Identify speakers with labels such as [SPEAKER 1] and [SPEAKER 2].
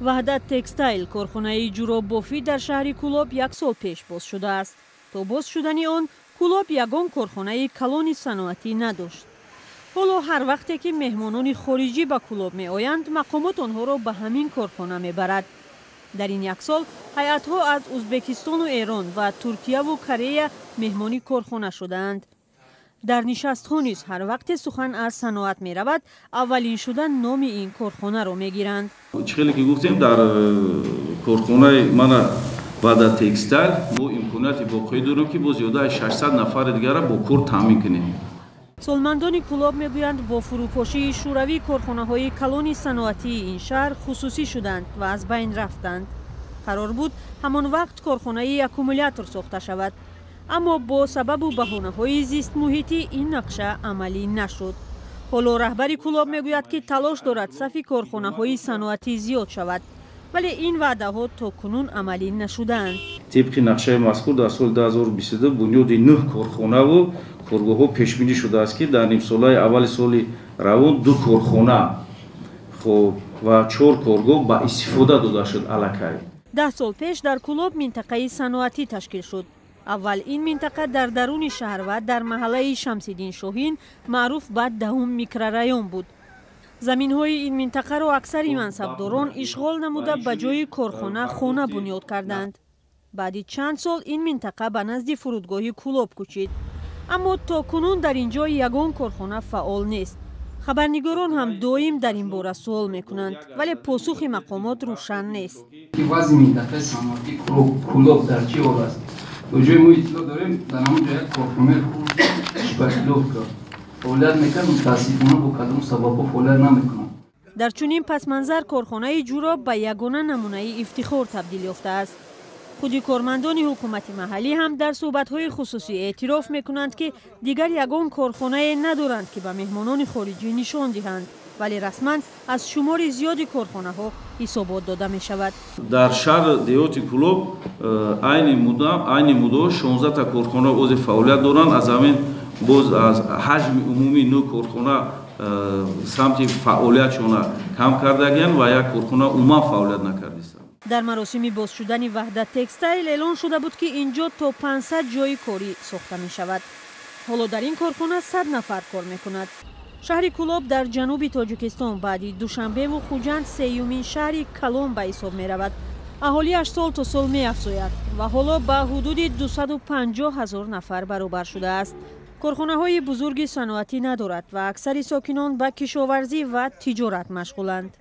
[SPEAKER 1] Ваҳдат Текстайл, корхонаи ҷуроббофӣ дар шаҳри Кӯлоб, як сол пеш боз шудааст. То боз шудани он Кӯлоб ягон корхонаи калони саноатӣ надошт. Ҳоло ҳар вақте ки меҳмонони хориҷӣ ба Кӯлоб меоянд, мақомот онҳоро ба ҳамин корхона мебарад. Дар ин як сол ҳайатҳо аз Узбекистону Эрон ва Туркияву Корея меҳмони корхона шудаанд. Дар нишастҳо низ ҳар вақте сухан аз саноат меравад, аввалин шуда номи ин корхонаро мегиранд.
[SPEAKER 2] Чӣ хеле ки гуфтем, дар корхонаи мана Ваҳдат Текстайл мо имконияти воқеӣ дорем, ки бо зиёда аз 600 нафари дигара бо кор таъмин кунем.
[SPEAKER 1] Солмандони Кӯлоб мегӯянд, бо фурӯпошии Шӯравӣ корхонаҳои калони саноатии ин шаҳр хусусӣ шуданд ва аз байн рафтанд. Қарор буд, ҳамон вақт корхонаи аккумулятор сохта шавад, аммо бо сабабу баҳонаҳои зистмуҳитӣ ин нақша амалӣ нашуд. Ҳоло раҳбари Кӯлоб мегӯяд, ки талош дорад сафи корхонаҳои саноатӣ зиёд шавад, вале ин ваъдаҳо то кунун амалӣ нашудаанд.
[SPEAKER 2] Тибқи нақшаи мазкур, дар соли 2022 бунёди нӯҳ корхонаву коргоҳҳо пешбинӣ шудааст, ки дар нимсолаи аввали соли равон ду корхона, хоб, ва чор коргоҳ ба истифода дода шуд аллакай.
[SPEAKER 1] 10 сол пеш дар Кӯлоб минтақаи саноатӣ ташкил шуд. Аввал ин минтақа дар даруни шаҳр ва дар маҳаллаи Шамсиддин Шоҳин, маъруф ба 10-ум микрорайон буд. Заминҳои ин минтақаро аксари мансабдорон ишғол намуда, ба ҷои корхона хона бунёд карданд. Баъди чанд сол ин минтақа ба назди фурудгоҳи Кӯлоб кӯчид, аммо то кунун дар ин ҷой ягон корхона фаъол нест. Хабарнигорон ҳам доим дар ин бора суол мекунанд, вале посухи мақомот рӯшан нест.
[SPEAKER 3] Вазъи минтақаи саноатии Кӯлоб дар чӣ ҳол аст? То ҷое мо иттилоъ дорем, дар ҳамон ҷо як корхонаи хурд, шпаклёвка, фаъолият мекард. Мутаассифона, бо кадом сабабҳо фаъолият намекунад.
[SPEAKER 1] Дар чунин пасманзар корхонаи ҷуроб ба ягона намунаи ифтихор табдил ёфтааст. Худи кормандони ҳукумати маҳаллӣ ҳам дар суҳбатҳои хусусӣ эътироф мекунанд, ки дигар ягон корхонае надоранд, ки ба меҳмонони хориҷӣ нишон диҳанд, вале расман аз шумори зиёди корхонаҳо ҳисобот дода мешавад.
[SPEAKER 2] Дар шаҳр деҳоти Кӯлоб айни муддо 16та корхона ози фаъолият доранд. Аз ҳамин боз аз ҳаҷми умумии нӯ корхона самти фаъолиятшона кам кардагиянд ва як корхона умуман фаъолият накардистанд.
[SPEAKER 1] Дар маросими боз шудани Ваҳдат Текстайл эълон шуда буд, ки ин ҷо то 500 ҷойи корӣ сохта мешавад. Ҳоло дар ин корхона 100 нафар кор мекунад. Шаҳри Кӯлоб дар ҷануби Тоҷикистон баъди Душанбеву Хуҷанд сеюмин шаҳри калон ба ҳисоб меравад. Аҳолиаш сол то сол меафзояд ва ҳоло ба ҳудуди 250 ҳазор нафар баробар шудааст. Корхонаҳои бузурги саноатӣ надорад ва аксари сокинон ба кишоварзӣ ва тиҷорат машғуланд.